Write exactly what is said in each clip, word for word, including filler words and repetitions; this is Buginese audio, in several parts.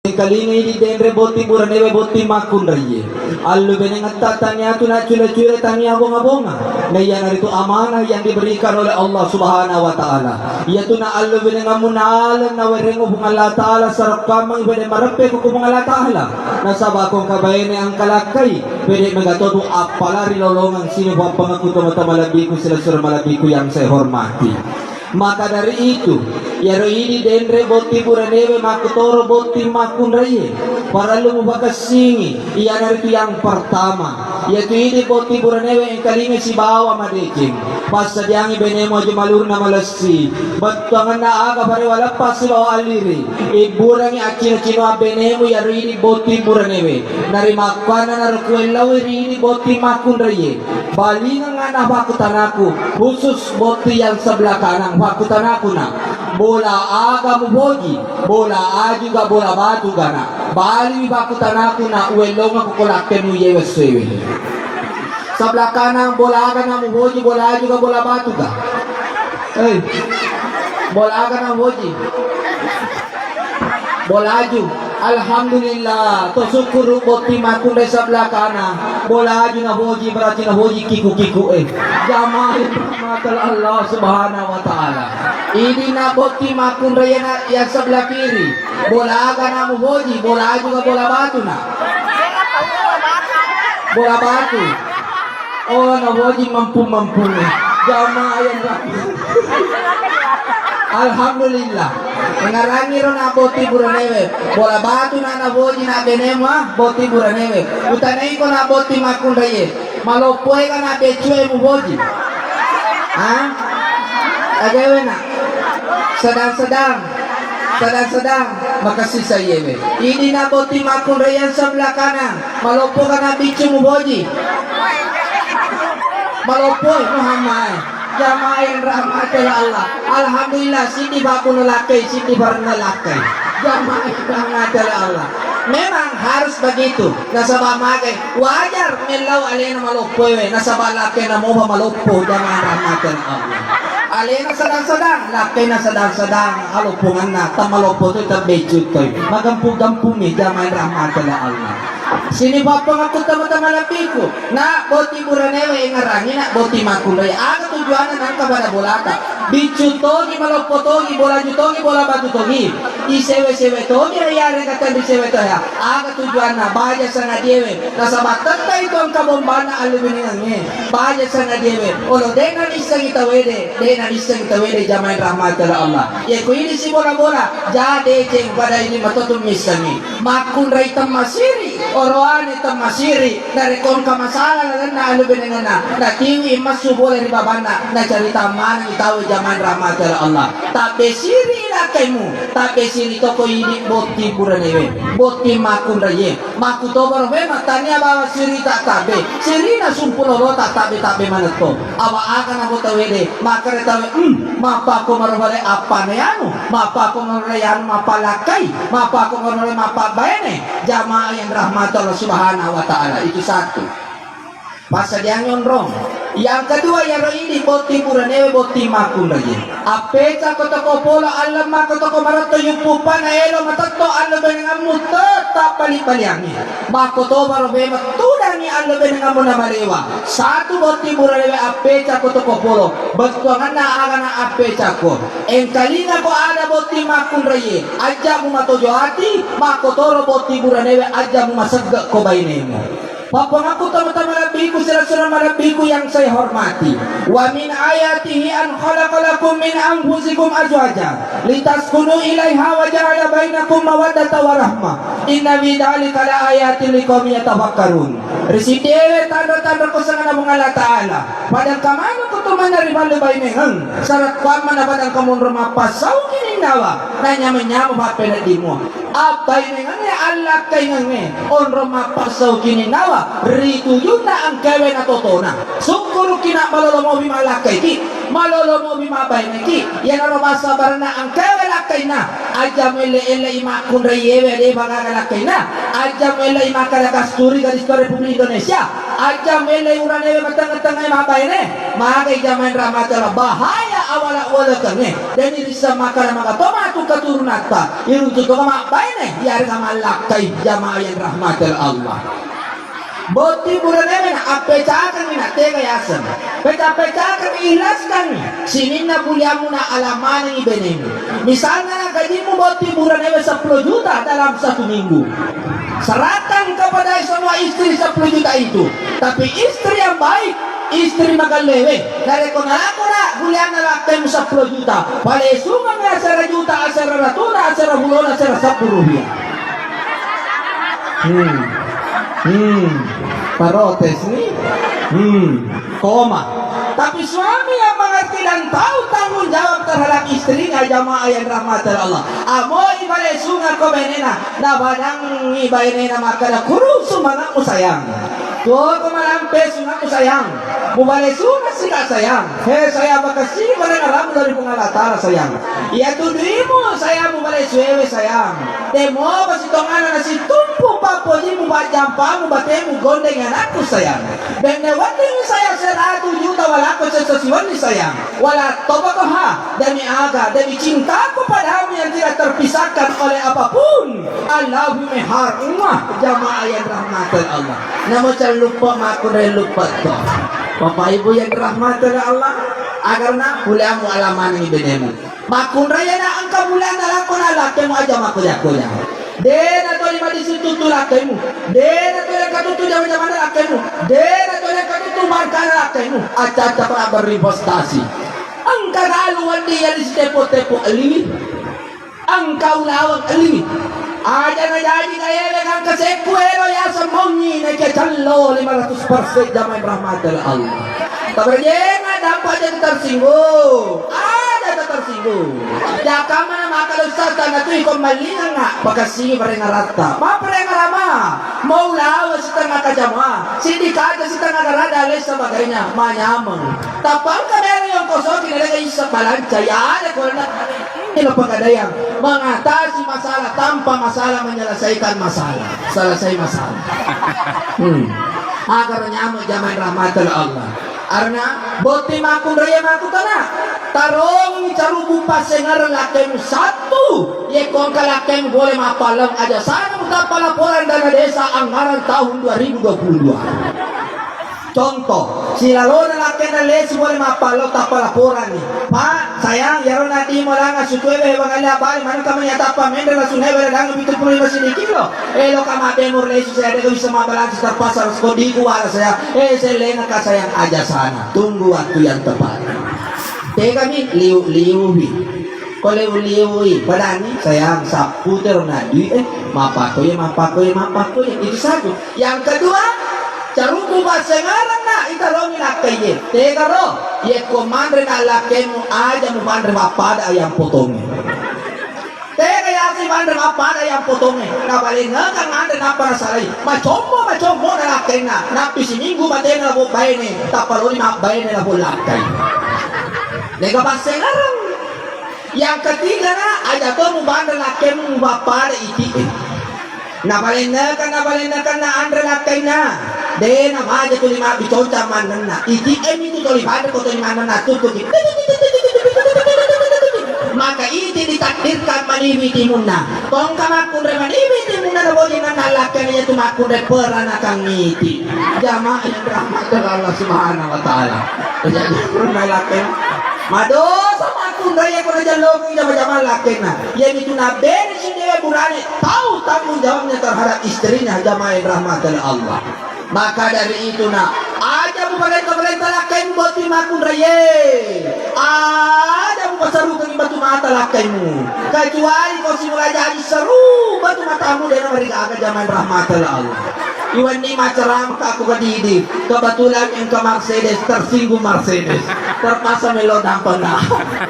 Engkalinga idi denre botting buranewe botting makkunraie. Allu benengetta tania tu naccule-cule tania bonga-bonga. Na iyanaritu amanah yang diberikan oleh Allah Subhanahu wa Ta'ala. Iyatu na allu benengammu naleng nawerengngu Puang Allah Ta'ala, sarakkammengngi bene mareppe ku Puang Allah Ta'ala. Nasaba ko engka baine engka lakkai, bene megatodu appala ri lolongeng sini pappangakku tomatoa malebbiku silessureng malebbiku yang saya hormati. Maka dari itu, iyaro idi denre botting buranewe makkutoro botting makkunraie, parellu mupakessingi, iyanaritu yang pertama, iyatu idi botting buranewe engkalinga sibawa madeceng, passadiangi benemu aja malurna malessi, bettuangenna aga parewa leppa sibawa alliri, ibburangi accino-cinoang benemu iyaro idi botting buranewe, narimakkuannanaro kuellauwi ri idi botting makkunraie. Balingeng ana pakkutanaku, khusus botting yang sebelah kanan, pakkutanaku na, bola aga muboji, bola aju ga, bola batu ga na? Baliwi pakkutanaku na, uwellongako ko lakkemu yewe sewe. Sebelah kanan, bola aga na muboji, bola aju ga, bola batu ga? Eh, bola aga na muboji? Bola aju. Alhamdulillah, to sukkuru botting makkunrai sebelah kanan. Bola aju naboji, berarti naboji kiku-kiku, eh. Jamaah yang dirahmati Allah Subhanahu wa Ta'ala. Idi na botting makkunrai yang, yang sebelah kiri. Bola aga na muboji, bola aju ga, bola batu na? Bola batu. Oh, naboji mampu-mampu. Jamaah yang ra-, Alhamdulillah. Engarangi ro na botting buranewe. Bola batu na naboji na benemu, ah, botting buranewe. Utanaiko na botting makkunraie. Maloppoe ga na beccue muboji? Hah? Agewe na. Sedang-sedang. Sedang-sedang. Makessing sayewe. Idi na botting makkunrai yang sebelah kanan. Maloppo ga na biccu muboji? Maloppo, Muhammad. Jamaah yang dirahmati Allah. Alhamdulillah, siddi babu nalakkai, siddi baru nalakkai. Jamaah yang dirahmati Allah. Memang harus begitu. Nasaba magai, wajar mellau alena maloppo ewe. Nasaba lakkena mopa maloppo, jamaah yang dirahmati Allah. Alena sedang-sedang, lakkena sedang-sedang, alopponganna, temmaloppo tu tebbeccu toi. Magempu-gempungi, jamaah yang dirahmati Allah. Sini pappangakku tama-tama lebbiku. Na botting buranewe engarangi na botting makkunrai. Aga tujuanna nangka pada bolata? Biccu togi, maloppo togi, bola aju togi, bola batu togi. Isewe-sewe togi, iyarega tenri sewe toya. Aga tujuanna? Baja sangadiewe. Nasaba tettai to engka bombana allu benengengnge. Baja sangadiewe. Olo de'na nissengi tawede, de'na nissengi tawede jamaah yang dirahmati Allah. Ye ko idi si bola-bola, ja deceng pada idi matotu missengi. Makkunrai temmasiri, oroane temmasiri, narekko engka masalah lalenna allu benengenna, natiwi massu bola ri babanna, nacarita manengi tau jamaah yang dirahmati Allah. Tabbesiri lakkaimu, tabbesiri toko idi botting buranewe, botting makkunraie. Makkutobaro memang tania bawang sirita tabbe, sirina sumpulolota tabbe-tabbe manetto. Awa aga namo tawede, makkeda tawe, hmm, mappakko marobale appane anu, mappakko marobale anu mappalakkai, mappakko marobale mappabbaine. Jamaah yang dirahmati Allah Subhanahu wa Ta'ala, itu satu. Passadiangngi onrong. Yang kedua, iyaro idi botting buranewe botting makkunraie. Appecakko toko polo, allemmakko toko maretto, yuppuppana elo matetto allo benengammu, tetap bali-baliangngi. Makkotobaro memang tudangi allo benengammu namalewa. Satu botting buranewe appecakko toko polo. Bettuanganna agana appecakko. Engkalingako ada botting makkunraie, ajja mumatojo ati, makkotoro botting buranewe ajja mumasegge ko bainemu. Pappangakku tama-tama malebbiku, sira-sira malebbiku yang saya hormati. Wa min ayatihi an khalaqa lakum min anfusikum azwaja litaskunu ilaiha wa ja'ala bainakum mawaddata wa rahmah. Inna fi dzalika la ayatin liqaumin yatafakkarun. Risidewe tanra-tanra ko sangana Puang Allah Ta'ala. Padang kamana ko tumana ri balle bainengeng. Sarakkuamma na padang kamonro mappassau kininnawa. Nanyama-nyama pappeneddimu. Abbainengengnge allakkaingengnge onrong mappassau kininnawa ri tujunna engkawe na totona. Sukkuruki na malolo mobi mallakkaiki, malolo mobi mabbaineki. Iyanaro basa baranna engkawe lakkainna. Aja muelle-ellei makkunrai yewe de bagaga lakkainna. Aja muellei makkada kasturi gadis to Republik Indonesia. Ajja mele uranewe matengeng-tengengnge mabbaine, magai jamaah rahmatullah, bahaya awala-walekengnge. Deni risseng makkeda maga to matu keturunatta, iruntu to mabbaine, iyarega mallakkai jamaah yang rahmatullah Allah. Botting buranewe na appecakengngi na tega yaseng. Peca-pecakengngi, ikhlaskan sininna buliammu na ala manengngi benemu. Misalnya na gajimu botting buranewe sepuluh juta dalam satu minggu. Serahkan kepada semua istri sepuluh juta itu. Tapi istri yang baik, istri magellewe, narekko nalakona bulianna lakkaimu sepuluh juta, palesungeng asera juta, asera ratuna, asera pulona, asera seppulo rupiah. Hmm. Hmm. Protes nih. Hmm. Koma. Tapi suami yang mengerti dan tahu tanggung jawab terhadap istrinya, jamaah yang rahmati Allah. Amo ibalesungeng ko benena, nabadangngi bainena makkeda, "Kuru sumange'mu sayang. Tuoko malampe sumange'mu sayang. Mubalesungeng sika sayang. He sayang, makessing barengngerammu dari Puang Allah Ta'ala sayang. Iyatu duimu sayang mubalesue we sayang. Demopa sitonganna nasitumpu pappojimu, pajjampamu, batemu, gondeng anakku sayang. Benne wedding sayang seratu juta walako sessa siwenni sayang." Wala tobako ha, demi aga, demi cintaku padamu yang tidak terpisahkan oleh apapun. Allahumma harumah, jamaah yang rahmati Allah. Namo callupa makkunrai luppa to. Bapak Ibu yang rahmati Allah, agarna buliammu ala manengngi benemu. Makkunrai na engka bulianna lakkona lakkemu aja makkoja-koja. Dena toli madisuttutu lakkemu. Dena toli engka tuttu jama-jamanna lakkemu. Dena toli engka tuttu markana lakkemu. Acca-acca para berinvestasi. Engka galu wedding yali sitepo-tepo elliwi. Engka ulaweng elliwi. Aja najaji gaewe engka sekku elo yaseng mongi naike callo lima ratus persen jamaah rahmatil Allah. Tabarjeng, dampa aja tersinggung. Aja tersinggung. Jakamana maka ustaz tana tu iko mallingengnga pakassingi parengngerata. Maparengngerama. Mau lawa setengah kajama. Sidi kaca setengah garada lain sebagainya. Manyameng. Tappa engka bela yang kosong tidak ada isa balanca. Ya ada kalau nak. Ilo pegadaian mengatasi masalah tanpa masalah menyelesaikan masalah. Selesai masalah. Hmm. Agar nyameng jamaah rahmatil Allah. Arena botting makkunrai makkutana. Tarongi carubu passengereng lakkemu satu. Yekko engka lakkemu boleh mappalleng aja sana tappa laporan dana desa anggaran tahun dua ribu dua puluh dua. Contoh, silalona lakkenna lesu boleh mappallo tappa laporanni. Pak, sayang, iyaro nadimo langa sukuewe hewangalle abali maneng kamanya tappa menre lasu newe ladang pitu puluh lima sidi kilo. Elo kama bemur lesu saya dega bisa mabalansi terpaksa skodiku wala saya. Eh, selenga ka sayang aja sana. Tunggu waktu yang tepat. Tegami liu-liu bi. Ko liu-liu i, padani sayang sappu tero na dui eh mapakoi mapakoi mapakoi itu satu. Yang kedua, caruku passengereng na italongi lakkaiye. Tegaro, yekko manre na lakkemu aja mupanre mappada ayam potongnge. Tega yasi manre mappada ayam potongnge. Nabalengekang anre nappa nasalai. Macommo, macommo na lakkainna. Nappi siminggu matena labo baine. Tappa loni mabbaine labo lakkai. Nega passengereng. Yang ketiga na, aja to mubanre lakkemu mupappada iti e. Napalennekan, napalennekan na anre lakkainna. De na maja tuli mabbi conca mannenna. Iti e mitu toli panre ko toli mannenna tuttuki. Maka iti ditakdirkan maniwi timunna. Tongka makkunre maniwi timunna na bojinna na lakkainna yatu makkunre peranakan iti. Jamaah yang rahmati Allah Subhanahu wa Ta'ala. Jadi, pernah lakkainna. Madosa makkunrai ko najalloku jama-jama lakkainna. Iyamitu nabbere sidewa burane tau tanggung jawabnya terhadap istrinya jamaah yang rahmati Allah. Maka dari itu na, aja muparenta-parenta lakkaimu botting makkunraie. Aja mupasarukeng batu mata lakkaimu. Kecuali ko simula jadi seru batu matamu dena marigaga jamaah yang rahmati Allah. Iwenni maceramaka aku kedidi, kebetulan engka Mercedes, tersinggung Mercedes, terpaksa melo dampeng na.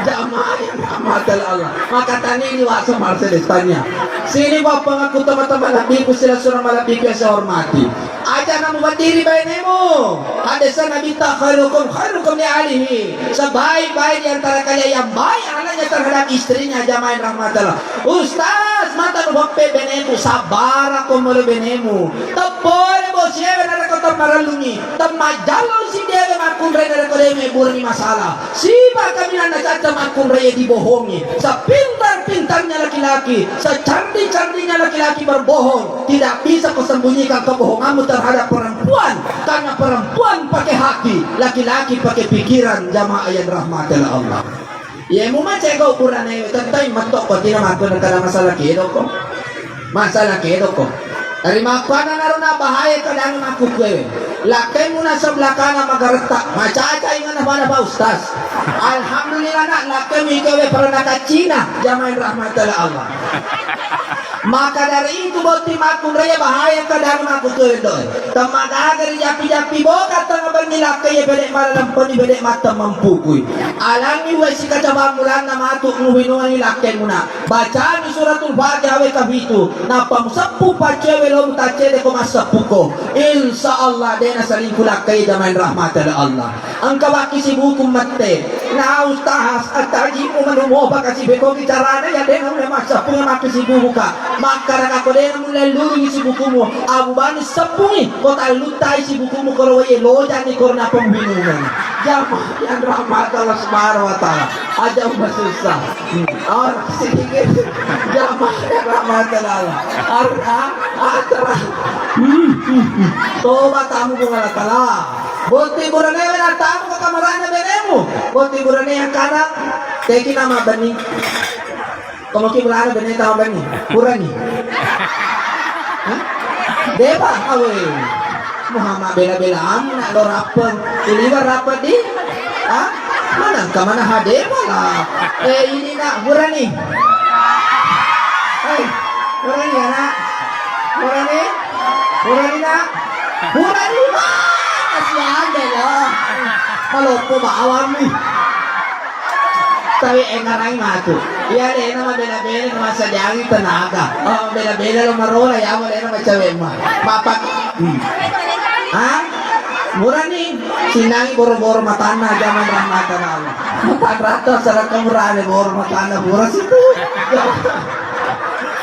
Jamaah yang rahmati Allah. Maka tani ini waktu Mercedes tanya. Sini bapak aku teman-teman nabiku sila surah malabbiku yang saya hormati. Aja namu berdiri bainemu. Hadisnya Nabi ta khairukum khairukum li ahlihi. Sebaik-baik di antara kalian yang baik anaknya terhadap istrinya jamaah yang rahmati Allah. Ustaz, mata nu beppe beneku, sabbara ko molo benemu. Teppore bosiewe narekko temmarellungi, temmajjallo si dewe makkunrai narekko dewe mebburani masalah. Sipa kaminang nacacca makkunrai dibohongi. Sepintar-pintarnya laki-laki, secerdik-cerdiknya laki-laki berbohong, tidak bisa kau sembunyikan kebohonganmu terhadap perempuan, karena perempuan pakai hati, laki-laki pakai pikiran, jamaah yang dirahmati oleh Allah. Iye mumacegau burane, tettai metto ko tina makkuna kada masalah kedoko. Masalah kedoko. Dari makkuana naruna bahaya keadaan makkukue. Lakkemu na sebelah kanan magaretta, macaca ingana pada Pak Ustaz. Alhamdulillah nak, lakkemu ikewe pernah kacina, jamaah rahmatullah Allah. Maka dari itu botting makkunrai bahaya keadaan makkukue doe. Temagaga ri jappi-jappi boka tengnga benni lakkaie pede' mala lempeni pede' mattemmeng pukui. Alangi wae sikacabang mulanna matu muwinungangi lakkemuna. Bacani suratul Fatihah wae kapitu. Nappa museppu paccoe wae lo mutaccede ko masseppuko. Insya Allah de' nasalingku lakkaie jamaah rahmati Allah. Engka wakkisibuku mette. Na Ustaz, attajimu manu mopa kasi bekoki carana ya de' na ulle masseppu makkisibuku ka. Makkadaka ko de' na mulle lurungi sibukumu. Abu Bani seppungi ko talluttai sibukumu koro wae lojani koro nappa muwinungang. Jamaah yang rahmat Allah Subhanahu wa Ta'ala. Aja masussa. Hmm. Orang sedikit. Jamaah yang rahmat Allah. Ar-, ah, ah, terang. Hmm, hmm, hmm. Toba tamu ku Allah Ta'ala. Botting burane wena tamu ke kamarana benemu. Botting burane yang kana. Teki nama bening. Komoki mulana bene tama bani. Purani. Hah? Depa awe. Muhammad bela-bela amu nak lo rapeng. Iliwa rapeng di. Hah? Mana kemana hadepa lah. Eh ini nak purani. Hei, purani ya nak. Purani. Purani nak. Purani mah. Kasihan deh lo. Maloppo bawang nih. Tapi engarai matu. Iya deh nama bela-bela nama sajangi tenaga. Oh bela-bela lo marola ya mau deh nama cewek mah. Mapak. Hmm. Hah? Murani sinangi boro-boro matanna jaman rahmatan Allah. Matan rata saraka murane boro matanna pura situ.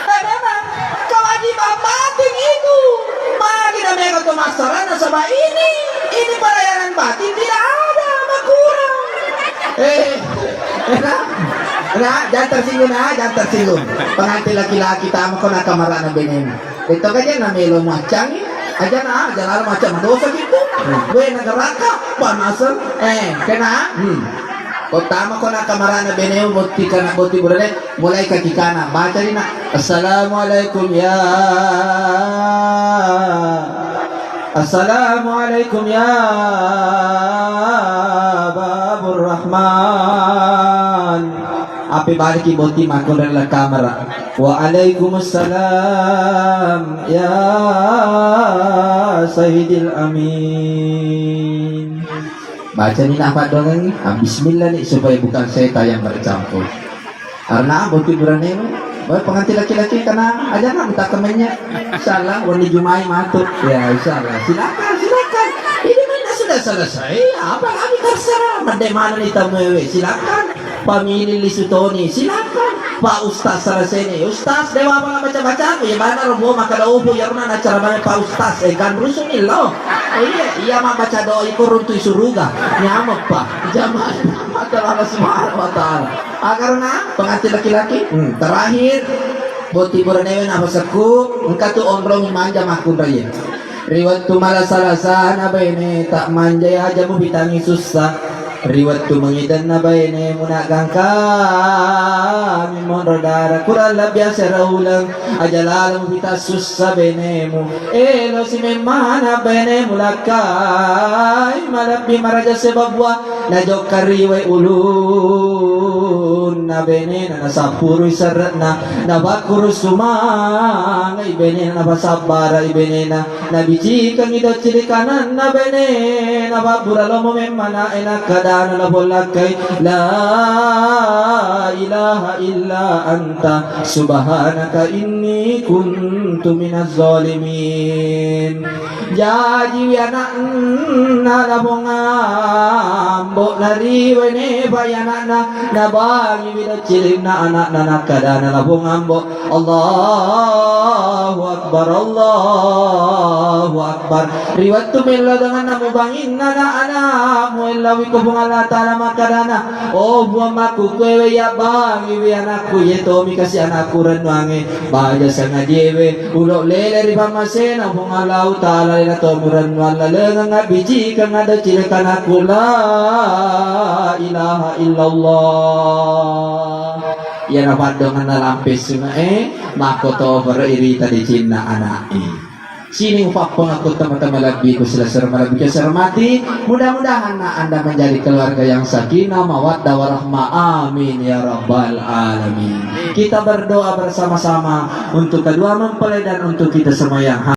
Eh, memang kewajiban batin itu. Magi na mega to massarana saba ini, ini pelayanan batin tidak ada, makurang. Eh, eh, nah, nah, jangan tersinggung, nah, jangan tersinggung. Pengantin laki-laki tamu kau nak kamarana benemu. Itu aja na melo macang, aja na, aja lalu macam dosa gitu. Gue negara kah, panasan. Eh, kena. Hmm. Pertama kau nak kamarana benemu, botting kana botting burane. Mulai kaki kanan, baca ni nak. Assalamualaikum ya. Assalamualaikum ya Babur Rahman. Ape baliki botting makkunrai ri kamara. Waalaikumsalam ya Sayyidil Amin. Baca ni nak paddoangengngi. Ah, bismillah ni supaya bukan setan yang bercampur. Karena botting burane, baik pengantin laki-laki karena aja nak minta temennya. Insyaallah, warni Jumai matu. Ya, insyaallah. Silakan, silakan. Ini mana sudah selesai. Apa lagi terserah. Mende mana nih tamu ewe? Silakan. Pamili lisu toni. Silakan. Pak Ustaz selesai nih. Ustaz, dewa apa baca-baca? Ya mana robo maka dobo ya mana acara mana Pak Ustaz. Eh, kan rusuh nih lo. Oh iya, iya mah baca doa itu runtuh suruga. Nyamuk, Pak. Jamaah Allah Subhanahu wa Ta'ala. Ah, karena pengantin laki-laki, hmm, terakhir, botting buranewe napasekku, engka tu onrong manja makkunraie. Ri wettu malasa-lasana baine, tak manjai aja mupitangi sussa. Ri wettu mengidenna baine, muna gangka mi monro dara, kurang lebih asera uleng, aja lalo mupita sussa bainemu. Elo si memmana bainemu lakkai, malebbi maraja sebab buah, najokka riwai ulunna benena, nasappurui serre'na, napakkuru sumangai benena, napasabbarai benena, nabicikangi doccili kananna benena, pabbura lomo memmana e nakkadana lapollakkai, la ilaha illa anta subhanaka inni kuntu minaz zalimin. Jajiwi ana'na Lapong Ambo, nariwai nepai ana'na, nabangiwi doccilinna ana'na, nakkadana Lapong Ambo, Allahu Akbar. Akbar, Allahu Akbar. Ri wettu mello dengan namu banginna na anakmu, ellawi ko Puang Allah Ta'ala makkadana, "Oh Puang, makkukkuewe yabbangiwi anakku, iye tomi kasi anakku rennuangnge, baja sangajiewe, ulo lele ri pammasena Puang Allah Ta'ala, lena tomi rennuang lalengeng abbicikang ada cilaka anakku." La ilaha illallah. Iyana paddongenna lampe sunge, eh, makkotoper irita decenna anaknya. Sini upappengakku teman-teman lebbi ku selesai malebbi ku hormati. Mudah-mudahan na anda menjadi keluarga yang sakinah, mawaddah, warahmah. Amin ya rabbal alamin. Kita berdoa bersama-sama untuk kedua mempelai dan untuk kita semua yang